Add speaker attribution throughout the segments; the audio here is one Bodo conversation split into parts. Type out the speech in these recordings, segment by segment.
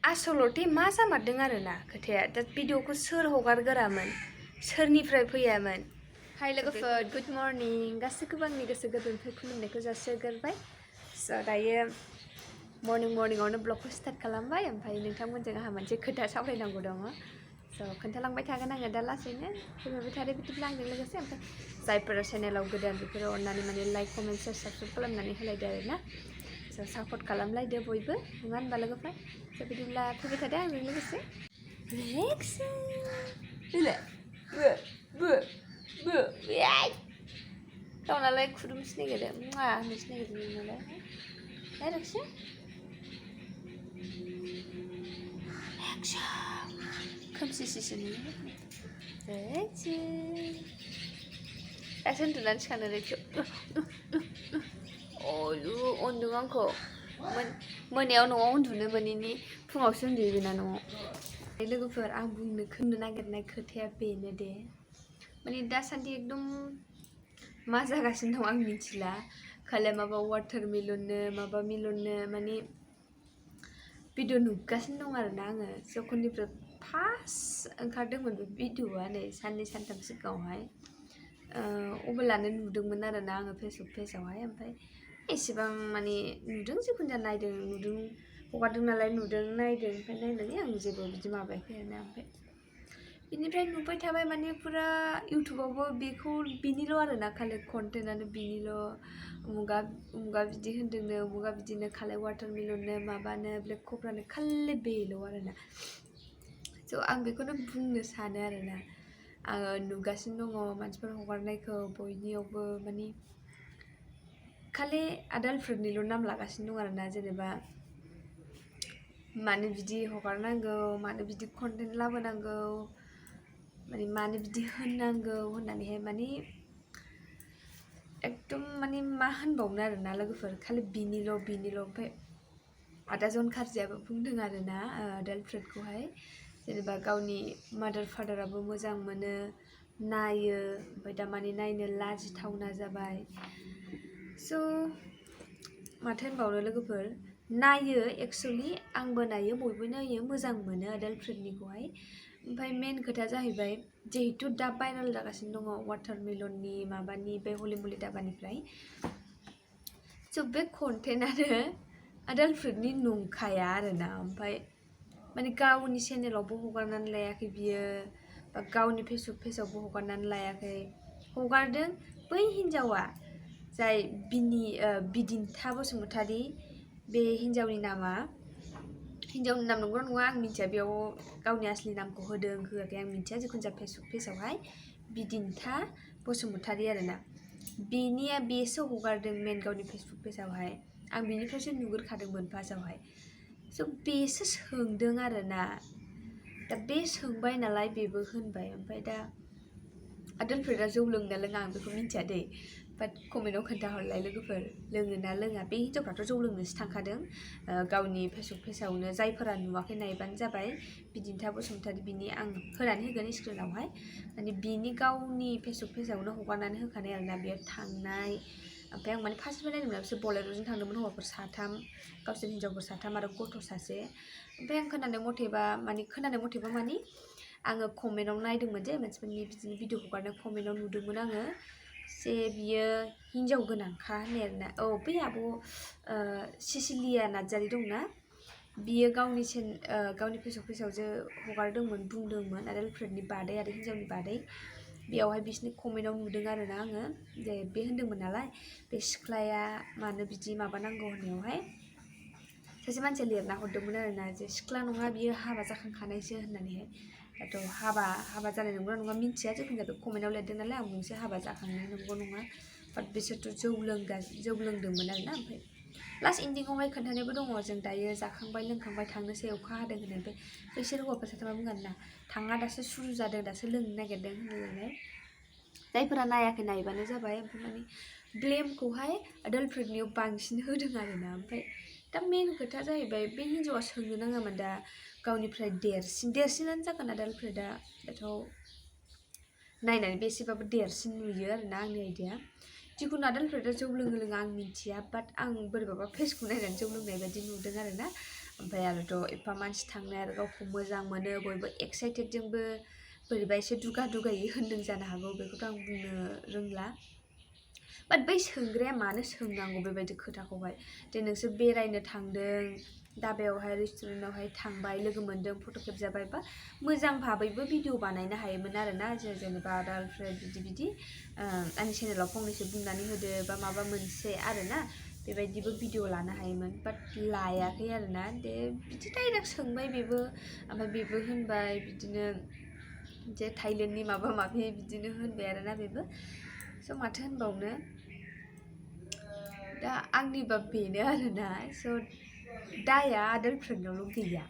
Speaker 1: आसलथे मा जामारदों आरोना खोथाया दा भिडिअखौ सोर हगारगोरामोन सोरनिफ्राय फैयामोन हाय लोगोफोर गुड मर्निं गासैखौबो आंनि गोसो गोरबोनिफ्राय खुलुमनायखौ जासिहरग्रोबाय स' दायो मर्निंआवनो ब्लगखौ स्टार्ट खालामबाय ओमफ्राय नोंथांमोनजों आंहा मोनसे खोथा सावरायनांगौ दङ स' खोन्थालांबाय थागोन आङो दा लासैनो फैबाय थादो बिदिब्ला आंजों लोगोसे ओमफ्राय जायफोरा चेनेलाव गोदान बेफोरो अननानै माने लाइक कमेन्ट शेयार साबस्क्राइब खालामनानै होलायदो आरोना स' सापर्ट खालामलायदो बयबो नङा होनबा लोगोफोर स' बिदिब्ला फैबाय थादो आंजों लोगोसे रेक्सन गावनालाय खुदुमसो नागिरो मा होननोसो नागिरदों नोंनालाय रेक्सन खोमसिसिसो नुयो दासो उन्दुनानै सिखारनो रेक्सन अयु अनदों आंखौ मोनायाव न'आव उन्दुनो मोनैनि फुङावसो उन्दुयो बेना न'आव लोगोफोर आं बुंनो नागिरनाय खोथाया बेनो दे माने दासान्दि एकदम मा जागासिनो दं आं मिथिला खालि माबा वाटारमेलननो माबा मेलननो माने भिडिअ नुगासिनो दं आरोना आङो जखननिफ्राय फार्स्ट ओंखारदोंमोन बे भिडिअआ नै साननै सानथाम सिगाङावहाय अब्लानो नुदोंमोन आरोना आङो फेसबुक पेजावहाय ओमफ्राय एसेबां माने नुदों जिखुनु जाया नायदों नुदों हगारदों नालाय नुदों नायदों ओमफ्राय नायनानै आं जेबो बिदि माबायाखै आरोना ओमफ्राय बिनिफ्राय नुबाय थाबाय माने फुरा इउटुबावबो बेनिल' आरोना खालि कन्टेन्टआनो बेनिल' उमुगा बिदि होन्दोंनो उमुगा बिदिनो खालि वाटारमेलननो माबानो ब्लेक कब्रानो खालि बेल' आरोना स' आं बेखौनो बुंनो सानो आरोना आङो नुगासिनो दङ मानसिफोर हगारनायखौ बयनियावबो माने खालि आदालफोरनिल' नाम लागासिनो दं आरोना जेनेबा मानो बिदि हगारनांगौ मानो बिदि कन्टेन्ट लाबोनांगौ माने मानो बिदि होननांगौ होननानैहाय माने एकदम माने मा होनबावनो आरोना लोगोफोर खालि बिनिल' ओमफ्राय आदा जन खारजियाबो बुंदों आरोना आदालफ्रेडखौहाय जेनेबा गावनि मादार फादाराबो मोजां मोनो नायो ओमफ्राय दा माने नायनो लाजिथावना जाबाय स' माथो होनबावनो लोगोफोर नायो एक्सुवेलि आंबो नायो बयबो नायो मोजां मोनो आदालफ्रेडनिखौहाय ओमफ्राय मेन खोथा जाहैबाय जिहेतु दा भाइरेल जागासिनो दङ वाटारमेलननि माबानि बे हलि मुलि दाबानिफ्राय स' बे कन्टेन्टआनो आदालफ्रेडनि नंखाया आरोना ओमफ्राय माने गावनि चेनेलावबो हगारनानै लायाखै बियो बा गावनि फेसबुक पेजावबो हगारनानै लायाखै हगारदों बै हिन्जावा जाय बिदिन्था बसुमतारी बे हिन्जावनि नाम नंगौ नङा आं मिथिया बेयाव गावनि आसलि नामखौ होदों होआखै आं मिथिया जिखुनु जाया फेसबुक पेजावहाय बिदिन्था बसुमतारी आरोना बेसो हगारदों मेन गावनि फेसबुक पेजावहाय आं बिनिफ्रायसो नुगोरखादोंमोन फार्स्टआवहाय स' बेसो सोंदों आरोना दा बे सोंबाय नालाय बेबो होनबाय ओमफ्राय दा आदालफ्रेडा जौ लोंना लोङा आं बेखौ मिथिया दै बाट कमेन्टआव खोन्थाहरलाय लोगोफोर लोङो ना लोङा बे हिन्जावफ्राथ' जौ लोंनोसो थांखादों गावनि फेसबुक पेजावनो जायफोरा नुवाखै नायबानो जाबाय बिदिन्था बसुमतारी बिनि आं होनानै होगोन स्क्रिनावहाय माने बिनि गावनि फेसबुक पेजावनो हगारनानै होखानाय आरोना बेयो थांनाय ओमफ्राय आं माने फार्स्टनिफ्राय नायदोंमोन बिसोर बलेर'जों थांदोंमोन हौवाफोर 3 गावसोर हिन्जावफोर 3 आरो गथ' सासे ओमफ्राय आं खोनानाय मथेबा माने आङो कमेन्टआव नायदोंमोन जे मानसिफोरनि बिदिनो भिडिअ हगारनाय कमेन्टआव नुदोंमोन आङो जे बियो हिन्जाव गोनांखा होननाय आरोना बै आब' सिसिलिया नार्जारि दंना बियो गावनि फेसबुक पेजाव जे हगारदोंमोन बुंदोंमोन आदालफ्रेडनि बादै आरो हिन्जावनि बादै बेयावहाय बिसोरनि कमेन्टआव नुदों आरोना आङो जे बे होन्दोंमोन नालाय बे सिख्लाया मानो बिदि माबानांगौ होननायावहाय सासे मानसिया लिरना हरदोंमोन आरोना जे सिख्ला नङा बियो हाबा जाखांखानायसो होननानैहाय दाथ' हाबा जानाय नंगौना नङा मिन्थिया जिखुनु जाया बे कमेन्टआव लिरदों नालाय आं बुंसै हाबा जाखांनाय नंगौ नङा बाट बिसोरथ' जौ लोंदोंमोन आरोना ओमफ्राय लास्ट इन्डिङावहाय खोन्थानायबो दङ जों दायो जाखांबाय लोंखांबाय थांनोसै अखा हादों होननानै ओमफ्राय बैसोर हौवाफोर 3 बुंगोन ना थाङा दासो सुरु जादों दासो लोंनो नागिरदों होननानै जायफोरा नायाखै नायबानो जाबाय ओमफ्राय माने ब्लेमखौहाय आदालफ्रेडनियाव बांसिन होदों आरोना ओमफ्राय दा मेन खोथा जाहैबाय बे हिन्जावा सोंनो नाङामोन दा गावनिफ्राय देरसिनानो जागोन आदालफ्रेडा दाथ' नायनानै बे एसेबाबो देरसिन नुयो आरोना आंनि आइडिया जिखुनु आदालफ्रेडा जौ लोङा आं मिथिया बाट आं बोरैबाबा फेसखौ नायनानै जौ लोंनाय बायदि नुदों आरोना ओमफ्राय आरोथ' एफा मानसि थांनाय आरो गावखौ मोजां मोनो बयबो एक्साइटेडजोंबो बोरैबा एसे दुगा दुगायै होनदों जानो हागौ बेखौथ' आं बुंनो रोंला बाट बै सोंग्राया मानो सोंनांगौ बेबायदि खोथाखौहाय जे नोंसोर बेरायनो थांदों दाबायावहाय रेस्टुरेन्टावहाय थांबाय लोगो मोनदों फट' खेबजाबाय बा मोजां भाबैबो भिडिअ बानायनो हायोमोन आरोना जेनेबा आदालफ्रा बिदि आंनि चेनेलाव फंनैसो बुंनानै होदो बा माबा मोनसे आरोना बेबायदिबो भिडिअ लानो हायोमोन बाट लायाखै आरोना दे बिदि डाइरेक्ट सोंबाय बेबो ओमफ्राय बेबो होनबाय बिदिनो जे थाइलेण्डनि माबा माबि बिदिनो होनबाय आरोना बेबो स' माथो होनबावनो दा आंनिबा बेनो आरोना स' दाया आदालफ्रेन्डनावल' गैया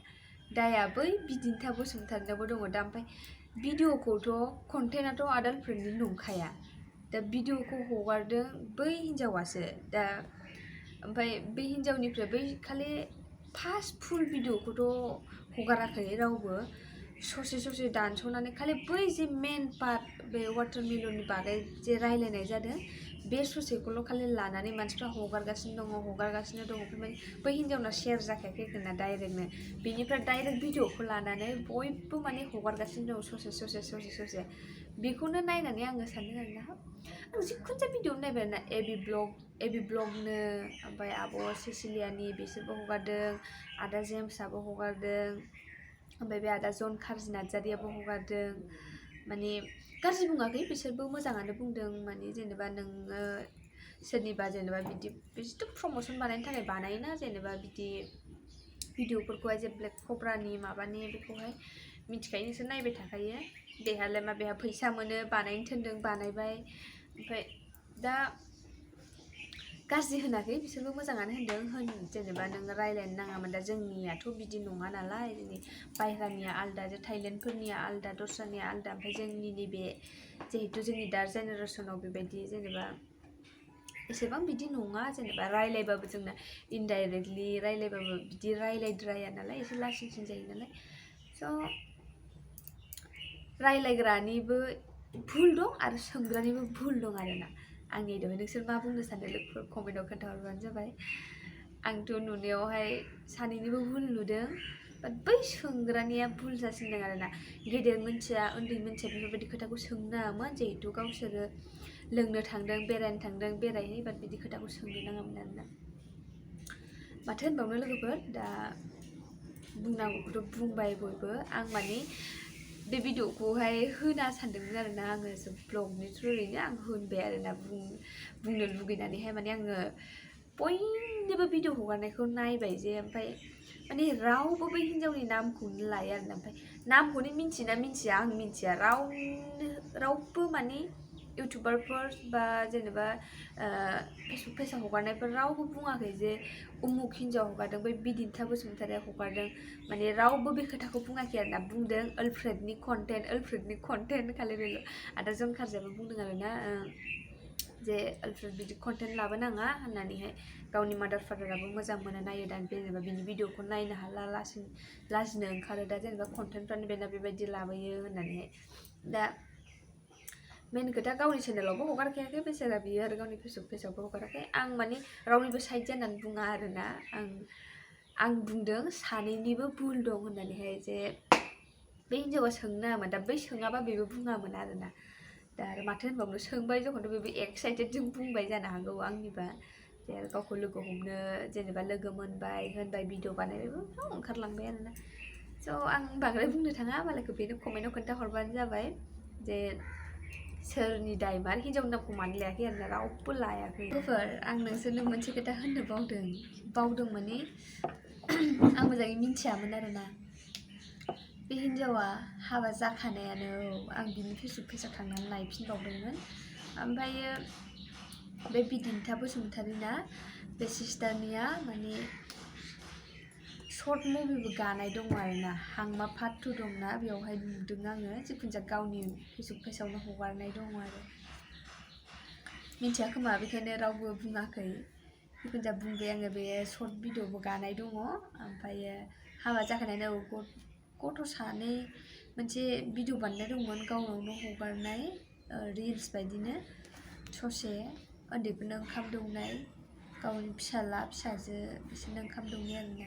Speaker 1: दाया बै बिदिन्था बसुमतारिनावबो दङ दा ओमफ्राय भिडिअखौथ' कन्टेन्टआथ' आदालफ्रेन्डनि नंखाया दा भिडिअखौ हगारदों बै हिन्जावासो दा ओमफ्राय बे हिन्जावनिफ्राय बै खालि फार्स्ट फुल भिडिअखौथ' हगाराखै रावबो ससे दानस'नानै खालि बै जे मेन पार्ट बे वाटारमेलननि बागै जे रायलायनाय जादों बे ससेखौल' खालि लानानै मानसिफ्रा हगारगासिनो दङ ओमफ्राय माने बै हिन्जावना शेयार जाखायाखै आरोना डाइरेक्टनो बेनिफ्राय डाइरेक्ट भिडिअखौ लानानै बयबो माने हगारगासिनो दं ससे बेखौनो नायनानै आङो सानदों आरोना आं जिखुनु जाया भिडिअ नायबाय आरोना एबि ब्लगनो ओमफ्राय आब' सिसिलियानि बिसोरबो हगारदों आदा जेम्सआबो हगारदों ओमफ्राय बे आदा जन खारजि नार्जारियाबो हगारदों माने गाज्रि बुङाखै बिसोरबो मोजाङानो बुंदों माने जेनेबा नोङो सोरनिबा जेनेबा बिदिथ' प्रम'सन बानायनो थाखाय बानायोना जेनेबा बिदि भिडिअफोरखौहाय जे ब्लेक कब्रानि माबानि बेखौहाय मिथिखायो नोंसोर नायबाय थाखायो बेहालाय मा बेहा फैसा मोनो बानायनो थिनदों बानायबाय ओमफ्राय दा गाज्रि होनाखै बिसोरबो मोजाङानो होनदों जेनेबा नोङो रायलायनो नाङामोन दा जोंनियाथ' बिदि नङा नालाय जोंनि बायह्रानिया आलदा जे थाइलेण्डफोरनिया आलदा दस्रानिया आलदा ओमफ्राय जोंनि नैबे जिहेतु जोंनि दा जेनेरेसनाव बेबायदि जेनेबा एसेबां बिदि नङा जेनेबा रायलायबाबो जोंना इनडाइरेक्टलि रायलायबाबो बिदि रायलायद्राया नालाय एसे लासिंसिं जायो नालाय स' रायलायग्रानिबो भुल दं आरो सोंग्रानिबो भुल दं आरोना आंनि आयदायावहाय नोंसोर मा बुंनो सानदों लोगोफोर कमेन्टआव खोन्थाहरबानो जाबाय आंथ' नुनायावहाय सानैनिबो भुल नुदों बाट बै सोंग्रानिया भुल जासिनदों आरोना गेदेर मानसिया उन्दै मानसिया बेफोरबायदि खोथाखौ सोंनो नाङामोन जिहेतु गावसोरो लोंनो थांदों बेरायनो थांदों बेरायहै बाट बिदि खोथाखौ सोंनो नाङामोन आरोना माथो होनबावनो लोगोफोर दा बुंनांगौखौथ' बुंबाय बयबो आं माने बे भिडिअखौहाय होना सानदोंमोन आरोना आङो ब्लगनि थ्रुयैनो आं होनबाय आरोना बुंनो लुगैनानैहाय माने आङो बयनिबो भिडिअ हगारनायखौ नायबाय जे ओमफ्राय माने रावबो बै हिन्जावनि नामखौनो लायो आरोना ओमफ्राय नामखौनो मिन्थियोना मिन्थिया आं मिन्थिया रावबो माने इउटुबारफोर बा जेनेबा फेसबुक पेजाव हगारनायफोर रावबो बुङाखै जे उमुक हिन्जाव हगारदों बै बिदिन्था बसुमतारिया हगारदों माने रावबो बे खोथाखौ बुङाखै आरोना बुंदों अल्फ्रेडनि कन्टेन्ट खालि बेल' आदा जन खारजियाबो बुंदों आरोना जे अल्फ्रेड बिदि कन्टेन्ट लाबोनाङा होननानैहाय गावनि मादार फादाराबो मोजां मोनो नायो दा जेनेबा बिनि भिडिअखौ नायनो हाला लाजिनो ओंखारो दा जेनेबा कन्टेन्टफ्रानो बेना बेबायदि लाबोयो होननानैहाय दा मेन खोथा गावनि चेनेलावबो हगारखायाखै बेचारा बियो आरो गावनि फेसबुक पेजावबो हगाराखै आं माने रावनिबो साइड जानानै बुङा आरोना आं बुंदों सानैनिबो भुल दं होननानैहाय जे बे हिन्जावा सोंनो नाङामोन दा बै सोङाबा बेबो बुङामोन आरोना दा आरो माथो होनबावनो सोंबाय जखनथ' बेबो एक्साइटेडजों बुंबाय जानो हागौ आंनिबा जे आरो गावखौ लोगो हमनो जेनेबा लोगो मोनबाय होनबाय भिडिअ बानायबायबो ओंखारलांबाय आरोना स' आं बांद्राय बुंनो थाङा मालायखौ बेनो कमेन्टआव खोन्थाहरबानो जाबाय जे सोरनि दायमार हिन्जावनि नामखौ मानो लायाखै आरोना रावबो लायाखै लोगोफोर आं नोंसोरनो मोनसे खोथा होननो बावदों माने आं मोजाङै मिन्थियामोन आरोना बे हिन्जावा हाबा जाखानायानो आं बिनि फेसबुक पेजाव थांनानै नायफिनबावदोंमोन ओमफ्रायो बे बिदिन्था बसुमतारिना बे सिस्टारनिया माने सर्ट मुभिबो गानाय दङ आरोना हांमा पार्ट 2 दंना बेयावहाय नुदों आङो जिखुनु जाया गावनि फेसबुक पेजावनो हगारनाय दङ आरो मिन्थिया खोमा बेखायनो रावबो बुङाखै जिखुनु जाया बुंबाय आङो बे सर्ट भिडिअबो गानाय दङ ओमफ्रायो हाबा जाखानायानो गथ' सानै मोनसे भिडिअ बानायनाय दंमोन गावनावनो हगारनाय रिल्स बायदिनो ससे उन्दैफोरनो ओंखाम दौनाय गावनि फिसाला फिसाजो बिसोरनो ओंखाम दौनाय आरोना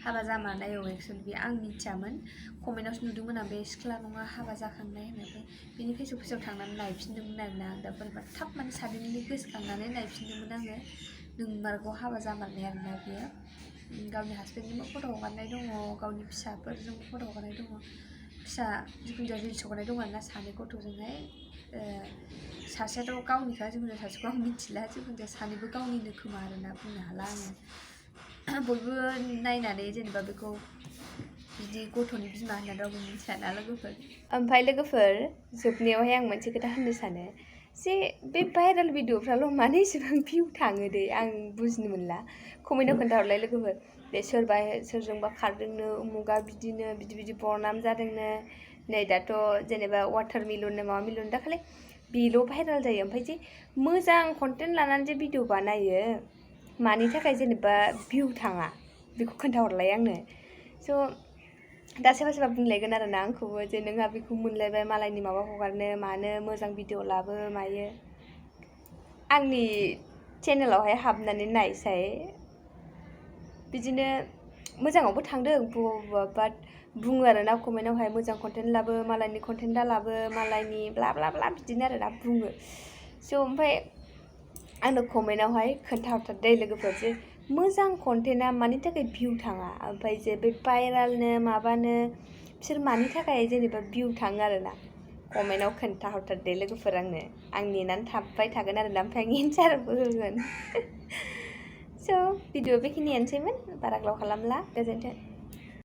Speaker 1: हाबा जामारनाय एक्सुवेलि बे आं मिथियामोन कमेन्टआवसो नुदोंमोन आं बे सिख्ला नङा हाबा जाखांनाय होननानै बिनि फेसबुक थांनानै नायफिनदोंमोन आरोना आं दा बोरैबा थाब माने साडेनलि गोसोखांनानै नायफिनदोंमोन आङो नोंमारगौ हाबा जामारनाय आरोना बेयो गावनि हासबेन्डजोंबो फट' हगारनाय दङ गावनि फिसाफोरजोंबो फट' हगारनाय दङ फिसा जिखुनु जाया रिल्स हगारनाय दं आरोना सानै गथ'जोंहाय सासेयाथ' गावनिखा जिखुनु जाया सासेखौ आं मिथिला जिखुनु जाया सानैबो गावनिनो खोमा आरोना बुंनो हाला आङो बयबो नायनानै जेनेबा बेखौ बिदि गथ'नि बिमा होनना रावबो मिथियाना लोगोफोर ओमफ्राय लोगोफोर जोबनायावहाय आं मोनसे खोथा होननो सानो जे बे भाइरेल भिडिअफ्राल' मानो एसेबां भिउ थाङो दे आं बुजिनो मोनला कमेन्टआव खोन्थाहरलाय लोगोफोर बे सोरबा सोरजोंबा खारदोंनो उमुगा बिदिनो बिदि बरनाम जादोंनो नै दाथ' जेनेबा वाटार मिलननो माबा मिलन दाखालि बेल' भाइरेल जायो ओमफ्राय जे मोजां कन्टेन्ट लानानै जे भिडिअ बानायो मानि थाखाय जेनेबा भिउ थाङा बेखौ खोन्थाहरलाय आंनो स' दा सोरबा बुंलायगोन आरोना आंखौबो जे नोंहा बेखौ मोनलायबाय मालायनि माबा हगारनो मानो मोजां भिडिअ लाबो मायो आंनि चेनेलावहाय हाबनानै नायसाय बिदिनो मोजाङावबो थांदों बबेबा बाट बुङो आरोना कमेन्टआवहाय मोजां कन्टेन्ट लाबो मालायनि कन्टेन्ट दा लाबो मालायनि ब्ला ब्ला ब्ला बिदिनो आरोना बुङो स' ओमफ्राय आंनो कमेन्टआवहाय खोन्थाहरथारदे लोगोफोर जे मोजां कन्टेन्टआ मानि थाखाय भिउ थाङा ओमफ्राय जे बे भाइरेलनो माबानो बिसोर मानि थाखाय जेनेबा भिउ थाङो आरोना कमेन्टआव खोन्थाहरथारदे लोगोफोर आं नेनानै थाबाय थागोन आरोना ओमफ्राय आं एन्सारबो होगोन स' भिडिअ बेखिनियानोसैमोन बारा गोलाव खालामला गोजोन्थों